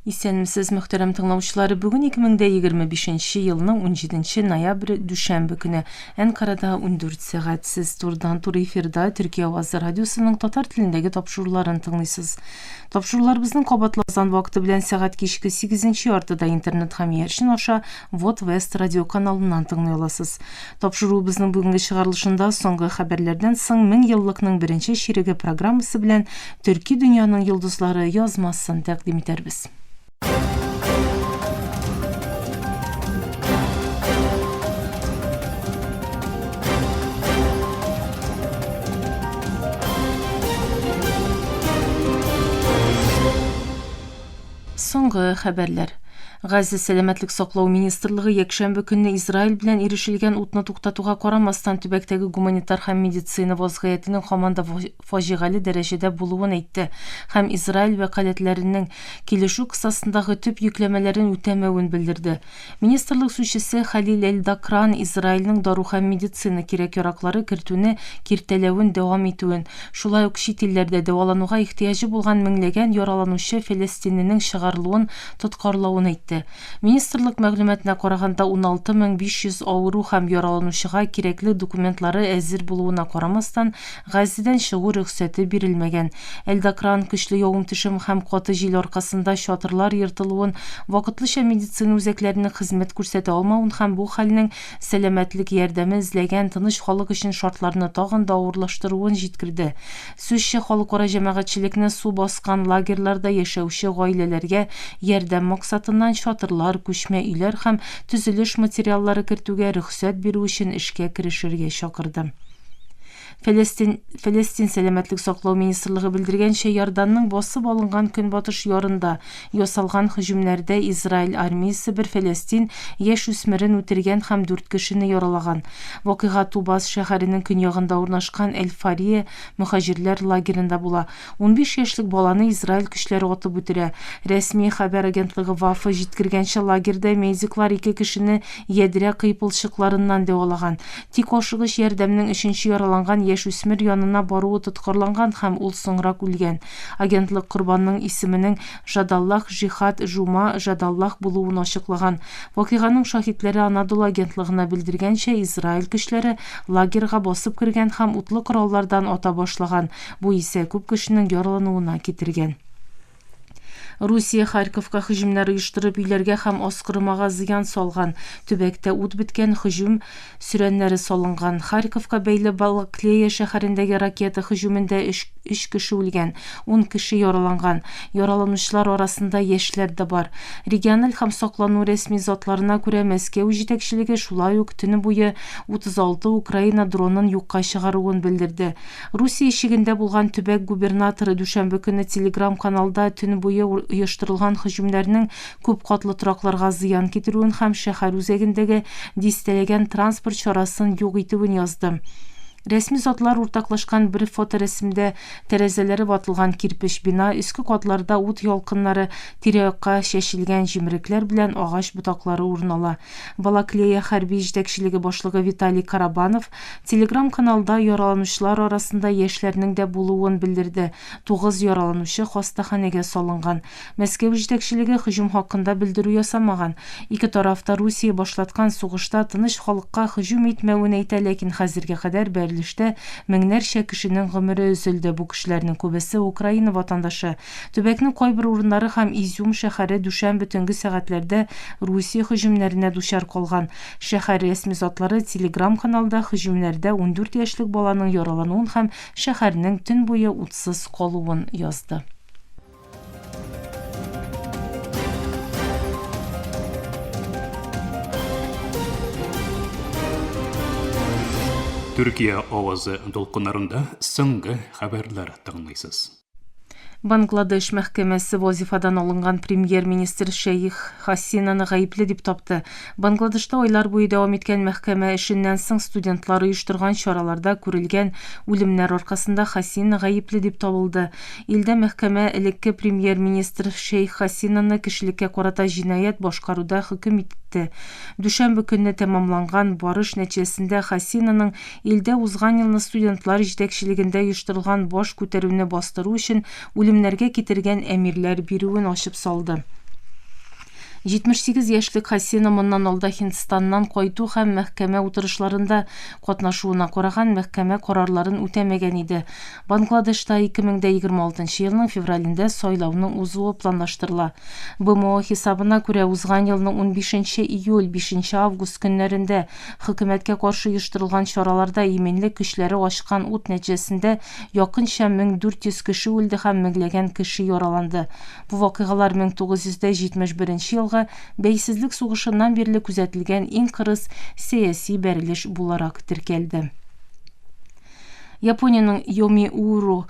Исәнмесез, мөхтәрәм тыңлаучылар. Бүген 2025 елның 17 ноябрь дүшәмбе көне. Әнкарада 14 сәгать. Сез турыдан-туры эфирда Төркия авазы радиосының татар телендәге тапшыруларын тыңлыйсыз. Тапшыруларыбызның кабатлазан вакыты белән сәгать кичке 8 яртыда интернет һәм иярчен аша Вот Вест радио каналыннан тыңлый аласыз. Тапшыруыбызның бүгенге чыгарылышында соңгы хәбәрләрдән соң мең еллыкның беренче чиреге программасы белән Төрки дөньяның йолдызлары язмасын тәкъдим итәрбез. Соңгы хәбәрләр. Газа сәламәтлек саклау министрлыгы якшәмбе көнне Израиль белән ирешелгән утны туктатуга карамастан төбәктәге гуманитар һәм медицина вазгыятенең һаман да фаҗигале дәрәҗәдә булуын әйтте һәм Израиль вәкаләтләренең килешү кысасындагы төп йөкләмәләрен үтәмәвен белдерде. Министрлык сүзчесе Хәлил әл-Дакран Израильнең дару һәм медицина кирәк-яраклары кертүне киртәләвен дәвам итүен, шулай ук чит илләрдә дәвалануга ихтыяҗы булган меңләгән яраланучы фәләстинленең чыгарылуын тоткарлавын әйтте. Министрлык мәгълүматына караганда, 16 500 авыру һәм яраланучыга кирәкле документлары әзер булуына карамастан, Газзәдән чыгу рөхсәте бирелмәгән. Әл-Дакран көчле явым-төшем һәм каты җил аркасында чатырлар ертылуын, вакытлыча медицина үзәкләренең хезмәт күрсәтә алмавын һәм бу хәлнең сәламәтлек ярдәме эзләгән тыныч халык өчен шартларны тагын да авырлаштыруын җиткерде. Сүзче халыкара җәмәгатьчелекне су баскан лагерьларда яшәүче гаиләләргә ярдәм максатыннан чатырлар, күчмә өйләр һәм төзелеш материаллары кертүгә рөхсәт бирү өчен эшкә керешергә чакырды. Фәләстин, Фәләстин сәламәтлек саклау министрлыгы белдергәнчә, Иорданның басып алынган көнбатыш ярында ясалган һөҗүмнәрдә Израиль армиясе бер фәләстин яшүсмерен үтергән һәм дүрт кешене яралаган. Вакыйга Тубас шәһәренең көньягында урнашкан Эль-Фария мөһаҗирләр лагеренда була. 15 яшьлек баланы Израиль көчләре атып үтерә. Рәсми хәбәр агентлыгы Вафа җиткергәнчә, лагерьда медиклар ике кешене ядрә кыйпылчыкларыннан дәвалаган. Тик ашыгыч ярдәмнең өченче яраланган яшүсмер янына баруы тоткарланган һәм ул соңрак үлгән. Агентлык корбанның исеменең Жадаллах Жихад Жума Жадаллах булуын ачыклаган. Вакыйганың шаһитләре Анадолу агентлыгына белдергәнчә, Израиль көчләре лагерьга басып кергән һәм утлы кораллардан ата башлаган. Бу исә күп кешенең яралануына китергән. Русия Харьковка һөҗүмнәр оештырып, өйләргә һәм аскорымага зыян салган. Төбәктә ут беткән, һөҗүм сөрәннәре салынган. Харьковка бәйле Балаклея шәһәрендәге ракета һөҗүмендә өч, өч кеше үлгән, 10 кеше яраланган. Яраланучылар арасында яшьләр дә бар. Региональ һәм саклану рәсми затларына күрә, Мәскәү җитәкчелеге шулай ук төне буе 36 Украина дронын юкка чыгаруын белдерде. Русия чигендә булган төбәк губернаторы дүшәмбе көнне Телеграм-каналда төн буе оештырылган һөҗүмнәрнең күп катлы торакларга зыян китерүен һәм шәһәр үзәгендәге дистәләгән транспорт чарасын юк итүен язды. Рәсми затлар уртаклашкан бер фоторәсемдә тәрәзәләре ватылган кирпеч бина, өске катларда ут ялкыннары, тирә-якка чәчелгән җимерекләр белән агач ботаклары урын ала. Балаклея хәрби җитәкчелеге башлыгы Виталий Карабанов Телеграм-каналда яраланучылар арасында яшьләрнең дә булуын белдерде. Тугыз яраланучы хастаханәгә салынган. Мәскәү җитәкчелеге һөҗүм хакында белдерү ясамаган. Ике тараф та Русия башлаткан сугышта тыныч халыкка һөҗүм итмәвен әйтә, ләкин хәзергә кадәр бәрелештә меңнәрчә кешенең гомере өзелде. Бу кешеләрнең күбесе Украина ватандашы. Төбәкнең кайбер урыннары һәм Изюм шәһәре дүшәмбе төнге сәгатьләрдә Русия һөҗүмнәренә дучар калган. Шәһәр рәсми затлары Телеграм-каналда һөҗүмнәрдә 14 яшьлек баланың яралануын һәм шәһәрнең төн буе утсыз калуын язды. Төркия авазы дулкыннарында соңгы хәбәрләр тыңлыйсыз. Бангладеш мәхкәмәсе вазифадан алынган премьер-министр Шәех Хасинаны гаепле дип тапты. Бангладешта айлар буе дәвам иткән мәхкәмә эшеннән соң студентлар оештырган чараларда күрелгән үлемнәр аркасында Хасина гаепле дип табылды. Илдә мәхкәмә элекке премьер-министр Шәех Хасинаны кешелеккә карата җинаять башкаруда хөкем итте. Дүшәмбе көнне тәмамланган барыш нәтиҗәсендә Хасинаның Илдә узган елны студентлар җитәкчелегендә оештырылган баш күтәрүне бастыру өчен үлемнәргә китергән әмирләр бирүен ачып салды. 78 яшьлек Хасина моннан алда Һиндстаннан кайту һәм мәхкәмә утырышларында катнашуына караган мәхкәмә карарларын үтәмәгән иде. Бангладешта 2026 елның февралендә сайлауның узуы планлаштырыла. БМО хисабына күрә, узган елның 15 июль, 5 август көннәрендә хөкүмәткә каршы оештырылган чараларда иминлек көчләре ачкан ут нәтиҗәсендә якынча 1400 кеше үлде һәм меңләгән кеше яраланды. Бу вакыйгалар 1971 елгы бәйсезлек сугышыннан бирле күзәтелгән иң кырыс сәяси бәрелеш буларак теркәлде. Япониянең Йомиуру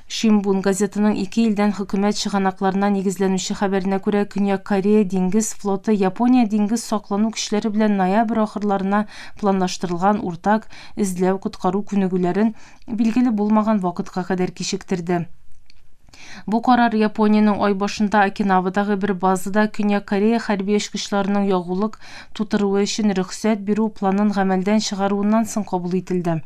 Шимбун газетының ике илдән хөкүмәт чыганакларына нигезләнүче хәбәренә күрә, Көньяк Корея диңгез флоты Япония диңгез саклану көчләре белән ноябрь ахырларына планлаштырылган уртак эзләү-коткару күнегүләрен билгеле булмаган вакытка кадәр кичектерде. Бу карар Япониянең ай башында Окинавадагы бер базада Көньяк Корея хәрби очкычларының ягулык тутыруы өчен рөхсәт бирү планын гамәлдән чыгаруыннан соң кабул ителде.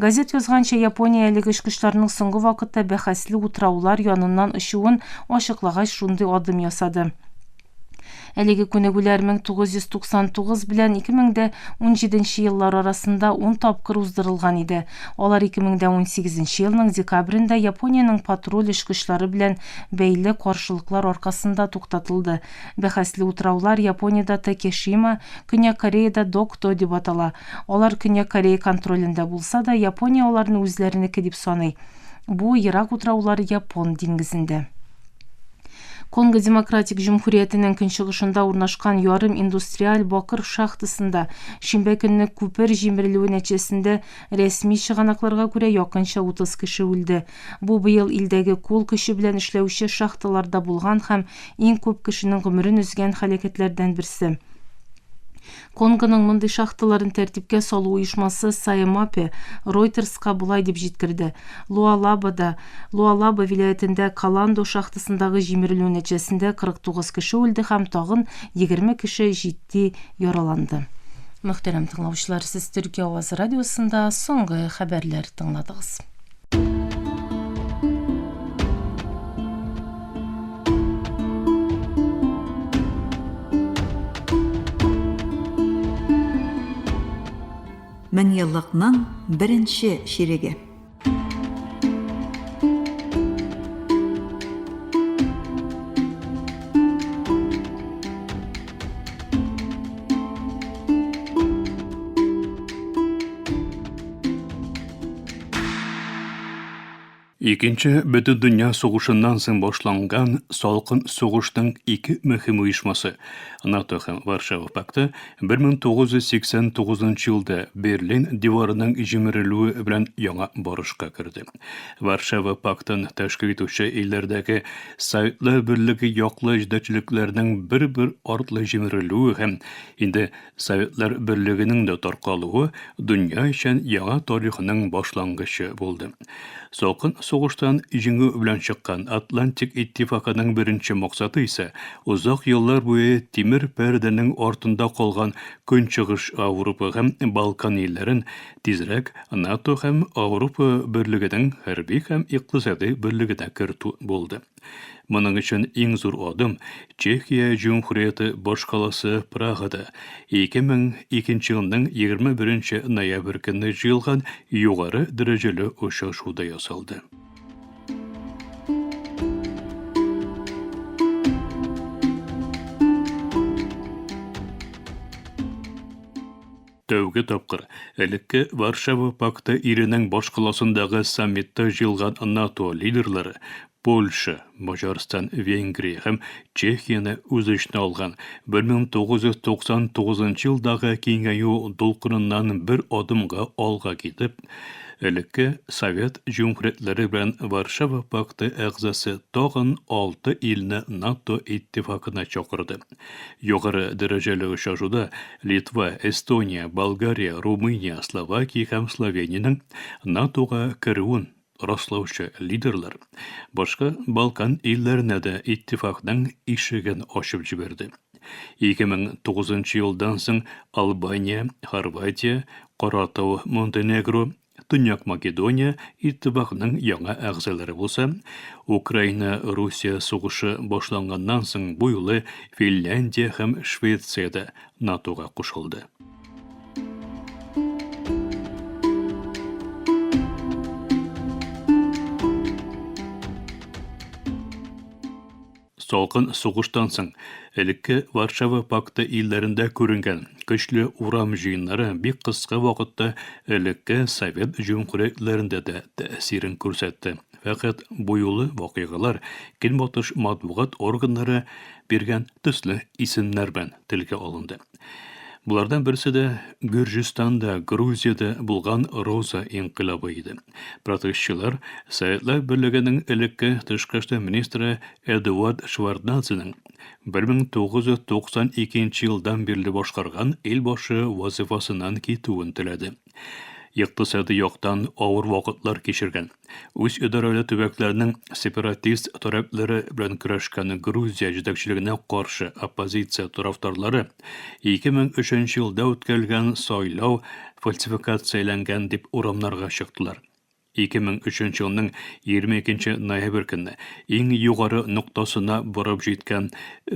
Газет язганча, Япония әлеге очкычларның соңгы вакытта бәхәсле утраулар яныннан очуын ачыклагач шундый адым ясады. Әлеге күнегүләр 1999 белән 2017 еллар арасында 10 тапкыр уздырылган иде. Алар 2018 елның декабрендә Япониянең патруль очкычлары белән бәйле каршылыклар аркасында туктатылды. Бәхәсле утраулар Япониядә Такешима, Көньяк Кореяда Докто дип атала. Алар Көньяк Корея контролендә булса да, Япония аларны үзләренеке дип саный. Бу ерак утраулар Япон диңгезендә. Конго Демократик Җөмһүриятенең көнчыгышында урнашкан ярым индустриаль бакыр шахтасында шимбә көнне күпер җимерелүе нәтиҗәсендә рәсми чыганакларга күрә якынча 30 кеше үлде. Бу быел илдәге кул көче белән эшләүче шахталарда булган һәм иң күп кешенең гомерен өзгән һәлакәтләрдән берсе. Конгоның мондый шахталарын тәртипкә салу оешмасы Саемапе Ройтерска болай дип җиткерде, Луалабада, Луалаба вилаятендә Каландо шахтасындагы җимерелү нәтиҗәсендә 49 кеше үлде һәм тагын 20 кеше җитди яраланды. Мөхтәрәм тыңлаучылар, сез Төркия авазы радиосында соңгы хәбәрләр тыңладыгыз. Меңьеллыкның беренче чиреге. Икенче Бөтендөнья сугышыннан соң башланган салкын сугышның ике мөһим оешмасы, НАТО һәм Варшава пакты, 1989 елда Берлин диварының җимерелүе белән яңа барышка керде. Варшава пактын тәшкил итүче илләрдәге Советлар Берлеге яклы җитәкчелекләрнең бер-бер артлы җимерелүе һәм инде Советлар Берлегенең дә таркалуы дөнья өчен яңа тарихның башлангычы булды. Салкын сугыштан җиңү белән чыккан Атлантик иттифакының беренче максаты исә озак еллар буе тимер пәрдәнең артында калган Көнчыгыш Ауропа һәм Балкан илләрен тизрәк НАТО һәм Ауропа Берлегенең хәрби һәм икътисади берлегенә кертү булды. Моның өчен иң зур адым Чехия Җөмһүрияте башкаласы Прагада 2002 елның 21 ноябрь көнне җыелган югары дәрәҗәле очрашуда ясалды. Тәүге тапкыр элекке Варшава пакты иленең башкаласындагы саммитта җыелган НАТО лидерлары Польша, Маҗарстан, Венгрия һәм Чехияне үз эченә алган 1999 елдагы киңәю дулкыныннан бер адымга алга китеп, элекке Совет җөмһүриятләре белән Варшава пакты әгъзасы тагын алты илне НАТО иттифакына чакырды. Югары дәрәҗәле очрашуда Литва, Эстония, Болгария, Румыния, Словакия һәм Словениянең НАТОга керүен раслаучы лидерлар башка Балкан илләренә дә иттифакның ишеген ачып җибәрде. 2009 елдан соң Албания, Хорватия, Каратау, Монтенегро, Төньяк Македония иттифакның яңа әгъзалары булса, Украина-Русия сугышы башланганнан соң бу юлы Финляндия һәм Швеция дә НАТОга кушылды. Салкын сугыштан соң элекке Варшава пакты илләрендә күренгән көчле урам җыеннары бик кыска вакытта элекке Совет җөмһүриятләрендә дә тәэсирен күрсәтте. Фәкать бу юлы вакыйгалар Көнбатыш матбугат органнары биргән төсле исемнәр белән телгә алынды. Болардан берсе дә Гөрҗистанда, Грузиядә булган Роза инкыйлабы иде. Протестчылар Советлар Берлегенең элекке тышкы эшләр министры Эдуард Шварднадзеның 1992 елдан бирле башкарган илбашы вазыйфасыннан китүен теләде. Икътисади яктан авыр вакытлар кичергән, үз идарәле төбәкләрнең сепаратист таләпләре белән көрәшкән Грузия җитәкчелегенә каршы оппозиция тарафдарлары 2003 елда үткәрелгән сайлау фальсификацияләнгән дип урамнарга чыктылар. 2003 елның 22 ноябрь көнне иң югары ноктасына барып җиткән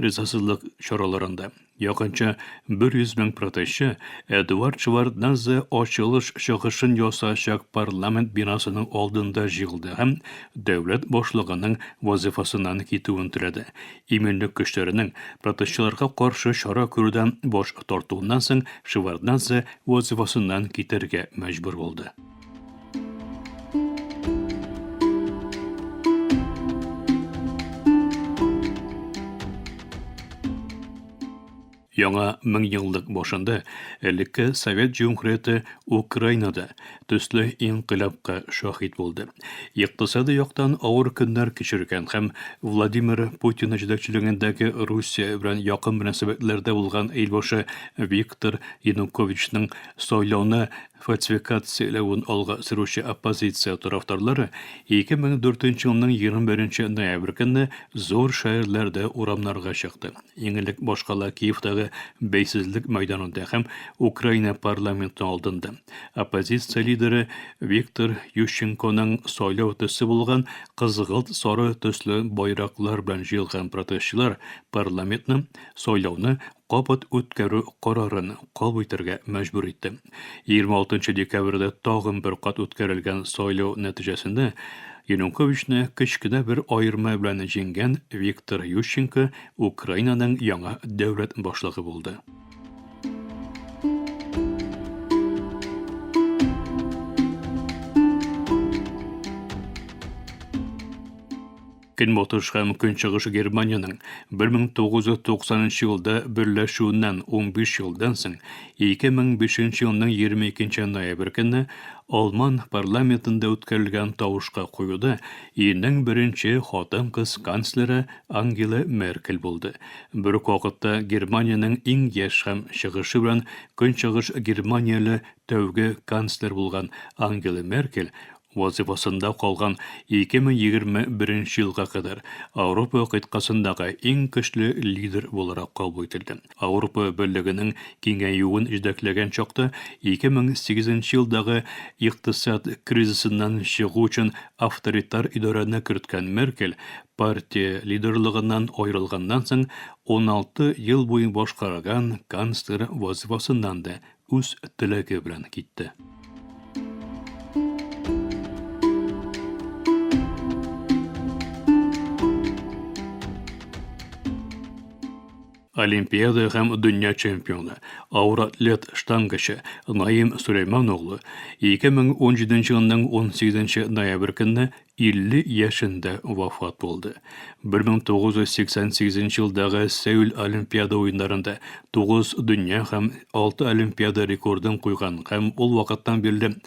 ризасызлык чараларында якынча 100 мең протестчы Эдуард Шеварднадзе ачылыш чыгышын ясаячак парламент бинасының алдында җыелды һәм дәүләт башлыгының вазыйфасыннан китүен теләде. Иминлек көчләренең протестчыларга каршы чара күрүдән баш тартуыннан соң Шеварднадзе вазыйфасыннан китәргә мәҗбүр булды. Яңа меңьеллык башында элекке Совет җөмһүрияте Украинада төсле инкыйлабка шаһит булды. Икътисади яктан авыр көннәр кичергән һәм Владимир Путин җитәкчелегендәге Русия белән якын мөнәсәбәтләрдә булган илбашы Виктор Януковичның сайлауны Фальсификацияләвен алга сөрүче оппозиция тарафдарлары 2004 елның 21 ноябрь көнне зур шәһәрләрдә урамнарга чыкты. Иң элек башкала Киевтагы Бәйсезлек мәйданында һәм Украина парламенты алдында. Оппозиция лидеры Виктор Ющенконың сайлау төсе булган кызгылт сары төсле байраклар белән җыелган протестчылар парламентны сайлауны кабат үткәрү карарын кабул итәргә мәҗбүр итте. 26 декабрьдә тагын бер кат үткәрелгән сайлау нәтиҗәсендә Януковичны кечкенә бер аерма белән җиңгән Виктор Ющенко Украинаның яңа дәүләт башлыгы булды. Көнбатыш һәм Көнчыгыш Германиянең 1990 елда берләшүеннән 15 елдан соң 2005 елның 22 ноябрь көнне Алман парламентында үткәрелгән тавышка куюда илнең беренче хатын-кыз канцлеры Ангела Меркель булды. Бер үк вакытта Германиянең иң яшь һәм чыгышы белән Көнчыгыш Германияле тәүге канцлер булган Ангела Меркель Вазыйфасында калган 2021 елга кадәр Ауропа кыйтгасындагы иң көчле лидер буларак кабул ителде. Ауропа Берлегенең киңәюен җитәкләгән чакта 2008 елдагы икътисад кризисыннан чыгу өчен авторитар идарәне керткән Меркель партия лидерлыгыннан аерылганнан соң 16 ел буе башкарган канцлер вазыйфасыннан да үз теләге белән китте. Олимпиада һәм дөнья чемпионы, авыр атлет штангачы Наим Сулейман оглы 2017 елның 18 ноябрь көнне 50 яшендә вафат булды. 1988 елдагы Сеул Олимпиада уеннарында 9 дөнья һәм 6 Олимпиада рекордын куйган һәм ул вакыттан бирле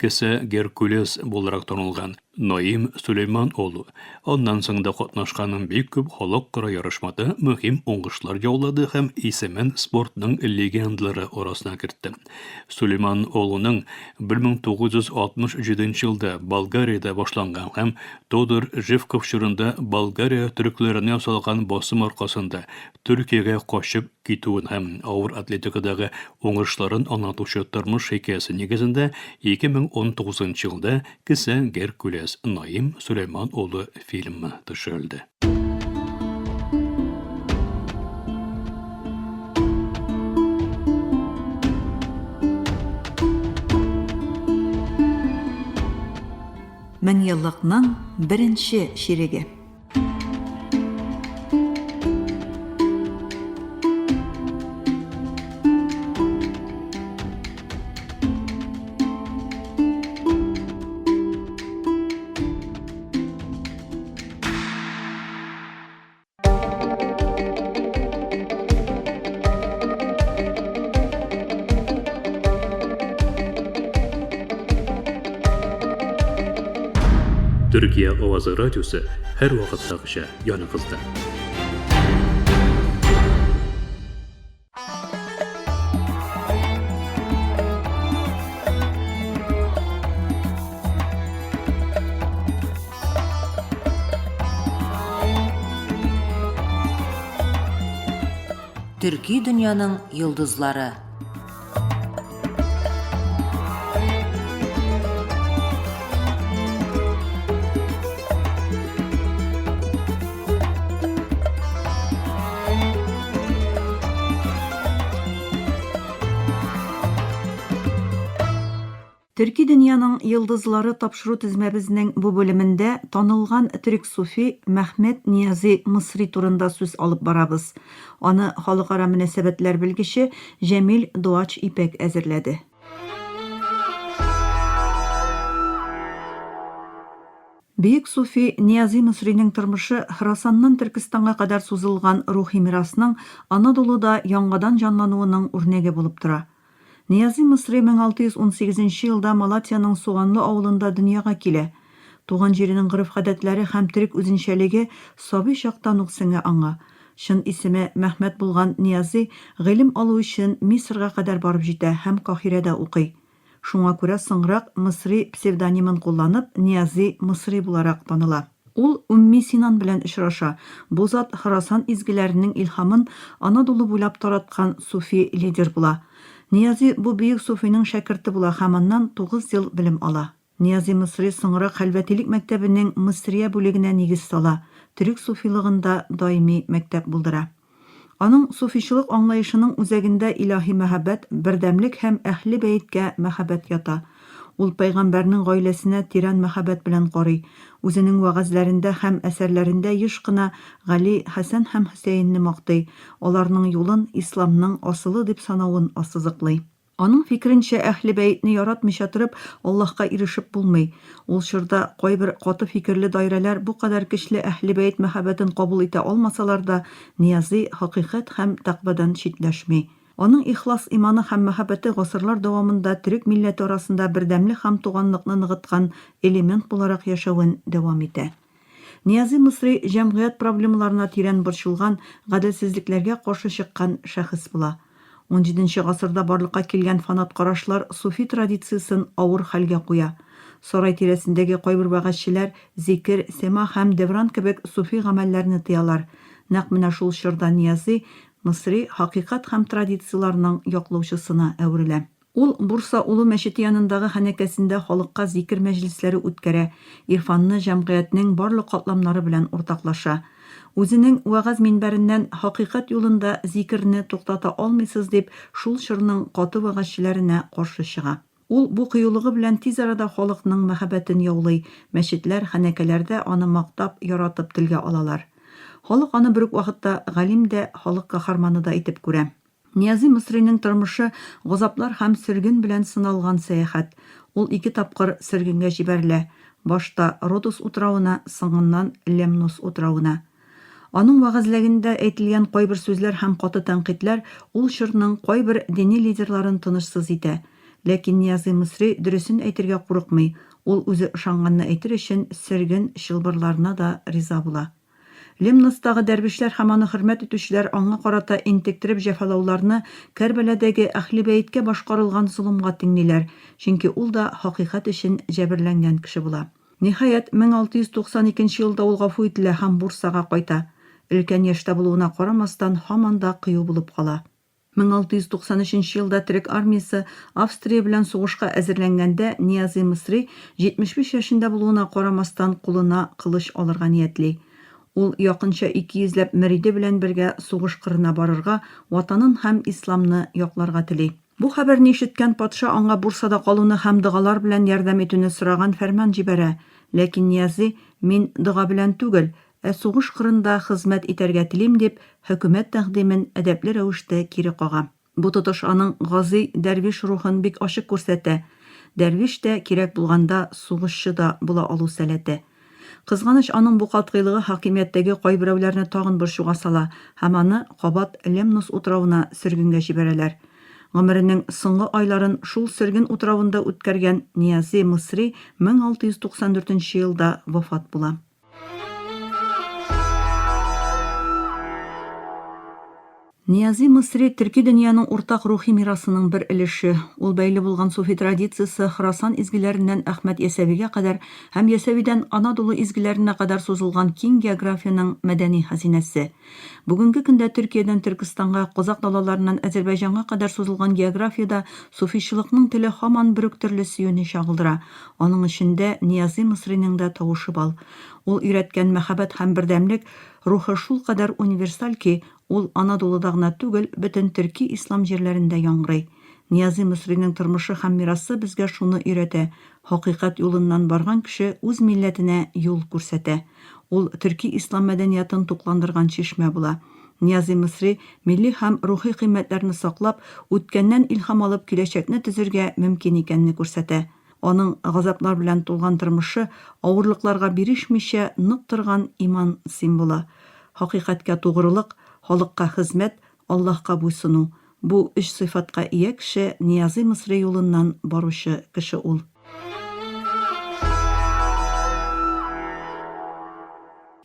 Кесә Геркулес буларак танылган Наим Сөләйман улы аннан соң да катнашкан бик күп халыкара ярышмада мөһим уңышлар яулады һәм исемен спортның легендалары арасына кертте. Сулейман Олуның 1967 елда Болгариядә башланган һәм Тодор Живков чорында Болгария төрекләренә ясалган басым аркасында Төркиягә качып китүен һәм авыр атлетикадагы уңышларын аңлатучы тормыш хикәясе нигезендә 2019 елда Кесә Геркулес Наим Сөләйман улы фильмы төшерелде. Меңьеллыкның беренче чиреге. Төркия авазы радиосы һәрвакыттагыча яныгызда. Төрки дөньяның йолдызлары. Төрки дөньяның йолдызлары тапшыру тезмәбезнең бу бүлемендә танылган төрек суфи Мәхмәт Ниязи Мысри турында сүз алып барабыз. Аны халыкара мөнәсәбәтләр белгече Җәмил Дуач Ипәк әзерләде. Бөек суфи Ниязи Мисринең тормышы Хорасаннан Төркестанга кадәр сузылган рухи мирасның Анадолуда яңадан җанлануының үрнәге булып тора. Ниязи Мисри 1618 нче елда Малатьяның Суганлы авылында дөньяга килә. Туган җиренең гореф-гадәтләре һәм төрек үзенчәлеге сабый чактан ук сеңә аңа. Чын исеме Мәхмәт булган Ниязи гыйлем алу өчен Мисырга кадәр барып җитә һәм Каһирәдә укый. Шуңа күрә соңрак Мысри псевдонимын кулланып, Ниязи Мысри буларак таныла. Ул Умми Синан белән очраша, бу зат Хорасан изгеләренең илһамын Анадолу буйлап тараткан суфи лидер була. Ниязи бу бөек суфиның шәкерте була һәм аннан тугыз ел белем ала. Ниязи Мысри соңрак хәлвәтилек мәктәбенең Мысрия бүлегенә нигез сала, төрек суфилыгында даими мәктәп булдыра. Аның суфичылык аңлаешының үзәгендә илаһи мәхәббәт, бердәмлек һәм Әһле бәеткә мәхәббәт ята. Ул пәйгамбәрнең гаиләсенә тирән мәхәббәт белән карый. Үзенең вәгазьләрендә һәм әсәрләрендә еш кына Гали, Хәсән һәм Хөсәенне мактый, аларның юлын исламның асылы дип санавын ассызыклый. Аның фикеренчә, Әһле бәйтне яратмыйча торып, Аллаһка ирешеп булмый. Ул чорда кайбер каты фикерле даирәләр бу кадәр көчле Әһле бәйт мәхәббәтен кабул итә алмасалар да, Ниязи хакыйкать һәм тәкъвадан читләшми. Аның ихлас иманы һәм мәхәббәте гасырлар дәвамында төрек милләте арасында бердәмлек һәм туганлыкны ныгыткан элемент буларак яшәвен дәвам итә. Ниязи Мисри җәмгыять проблемаларына тирән борчылган, гаделсезлекләргә каршы чыккан шәхес була. Унҗиденче гасырда барлыкка килгән фанат карашлар суфи традициясен авыр хәлгә куя. Сарай тирәсендәге кайбер вәгазьчеләр зикер, сема һәм дәвран кебек суфи гамәлләрне тыялар. Нәкъ менә шул чорда Ниязи Мисри хакыйкать һәм традицияләрнең яклаучысына әверелә. Ул Бурса Олы мәчете янындагы ханәкәсендә халыкка зикер мәҗлесләре үткәрә, ирфанны җәмгыятьнең барлык катламнары белән уртаклаша. Үзенең вәгазь минбәреннән хакыйкать юлында зикерне туктата алмыйсыз дип шул чорның каты вәгазьчеләренә каршы чыга. Ул бу кыюлыгы белән тиз арада халыкның мәхәббәтен яулый, мәчетләр, ханәкәләрдә аны мактап, яратып телгә алалар. Халык аны бер үк вакытта галим дә, халык каһарманы да итеп күрә. Ниязи Мисриның тормышы газаплар һәм сөрген белән сыналган сәяхәт. Ул ике тапкыр сөргенгә җибәрелә, башта Родос утравына, соңыннан Лемнос утравына. Аның вәгазьләгендә әйтелгән кайбер сүзләр һәм каты тәнкыйтьләр ул чорның кайбер дини лидерларын тынычсыз итә. Ләкин Ниязи Мисри дөресен әйтергә курыкмый, ул үзе ышанганны әйтер өчен сөрген чылбырларына да риза була. Лемностагы дәрвишләр һәм аны хөрмәт итүчеләр аңа карата интектереп җәфалауларны Кәрбәләдәге Әһлебәеткә башкарылган золымга тиңлиләр, чөнки ул да хакыйкать өчен җәберләнгән кеше була. Ниһаять, 1692 нче елда ул гафу ителә һәм Бурсага кайта. Өлкән яшьтә булуына карамастан, һаман да кыю булып кала. 1693 нче елда төрек армиясе Австрия белән сугышка әзерләнгәндә Ниязи Мысри, 75 яшендә булуына карамастан, кулына кылыч алырга ниятли. Ул якынча 200 ләп мөриде белән бергә сугыш кырына барырга, ватанын һәм исламны якларга тели. Бу хәбәрне ишеткән патша аңа Бурсада калуны һәм догалар белән ярдәм итүне сораган фәрман җибәрә. Ләкин Ниязи, Мин дога белән түгел, ә сугыш кырында хезмәт итәргә телим, дип, хөкүмәт тәкъдимен әдәпле рәвештә кире кага. Бу тотыш аның гази дәрвиш рухын бик ачык күрсәтә. Дәрвиш тә, кирәк булганда, сугышчы да була алу сәләте. Кызганыч, аның бу катгыйлыгы хакимияттәге кайберәүләрне тагын борчуга сала һәм аны кабат Лемнос утравына сөргенгә җибәрәләр. Гомеренең соңгы айларын шул сөрген утравында үткәргән Ниязи Мысри 1694 нче елда вафат була. Ниязи Мысри, төрки дөньяның уртак рухи мирасының бер өлеше. Ул бәйле булган суфи традициясе Хорасан изгеләреннән Әхмәт Ясәвигә кадәр һәм Ясәвидән Анадолу изгеләренә кадәр сузылган киң географиянең мәдәни хәзинәсе. Бүгенге көндә Төркиядән Төркестанга, Казакъ далаларыннан Әзербайҗанга кадәр сузылган географиядә суфичылыкның теле һаман бер үк төрле сөюне чагылдыра. Аның эчендә Ниязи Мысриның да тавышы бал. Ул өйрәткән мәхәббәт һәм бердәмлек рухы шулкадәр универсаль ки, Ул Анадолуда гына түгел, бөтен төрки-ислам җирләрендә яңгырый. Ниязи Мысриның тормышы һәм мирасы безгә шуны өйрәтә, хакыйкать юлыннан барган кеше үз милләтенә юл күрсәтә. Ул төрки-ислам мәдәниятын тукландырган чишмә була. Ниязи Мысри милли һәм рухи кыйммәтләрне саклап, үткәннән илһам алып киләчәкне төзергә мөмкин икәнне күрсәтә. Аның газаплар белән тулган тормышы, авырлыкларга бирешмичә нык торган иман символы. Хакыйкатькә тугрылык, халыкка хезмәт, Аллаһка буйсыну, бу өч сыйфатка ия кеше Ниязи Мысри юлыннан баручы кеше ул.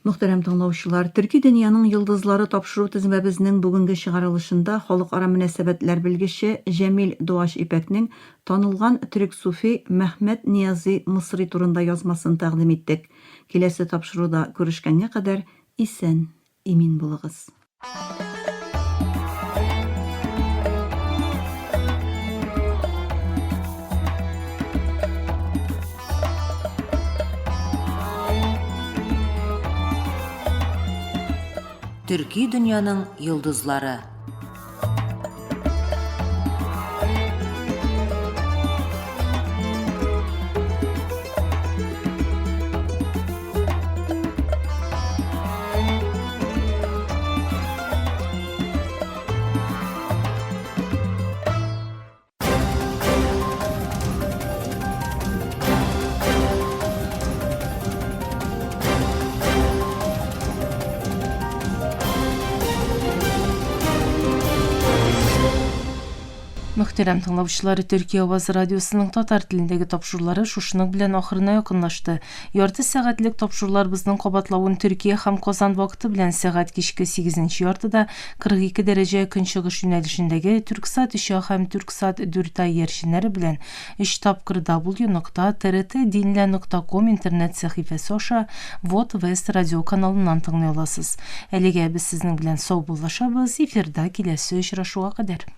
Мөхтәрәм тыңлаучылар, Төрки дөньяның йолдызлары тапшыру тезмәбезнең бүгенге чыгарылышында халыкара мөнәсәбәтләр белгече Җәмил Дуач Ипәкнең танылган төрек суфи Мәхмәт Ниязи Мысри турында язмасын тәкъдим иттек. Киләсе тапшыруда күрешкәнгә кадәр исән, имин булыгыз. Төрки дөньяның йолдызлары. Мөхтәрәм тыңлаучылар, Төркия авазы радиосының татар телендәге тапшырулары шушының белән ахырына якынлашты. Ярты сәгатьлек тапшыруларыбызның кабатлавын Төркия һәм Казан вакыты белән сәгать кичке сигезенче яртыда 42 дәрәҗә көнчыгыш юнәлешендәге Түрксат өч А һәм Түрксат дүрт А иярченнәре белән өч тапкыр W нокта TRT Dinle нокта ком интернет сәхифәсе аша Вот Вест радиоканалыннан тыңлый аласыз. Әлегә без сезнең белән саубуллашабыз, эфирда киләсе очрашуга кадәр.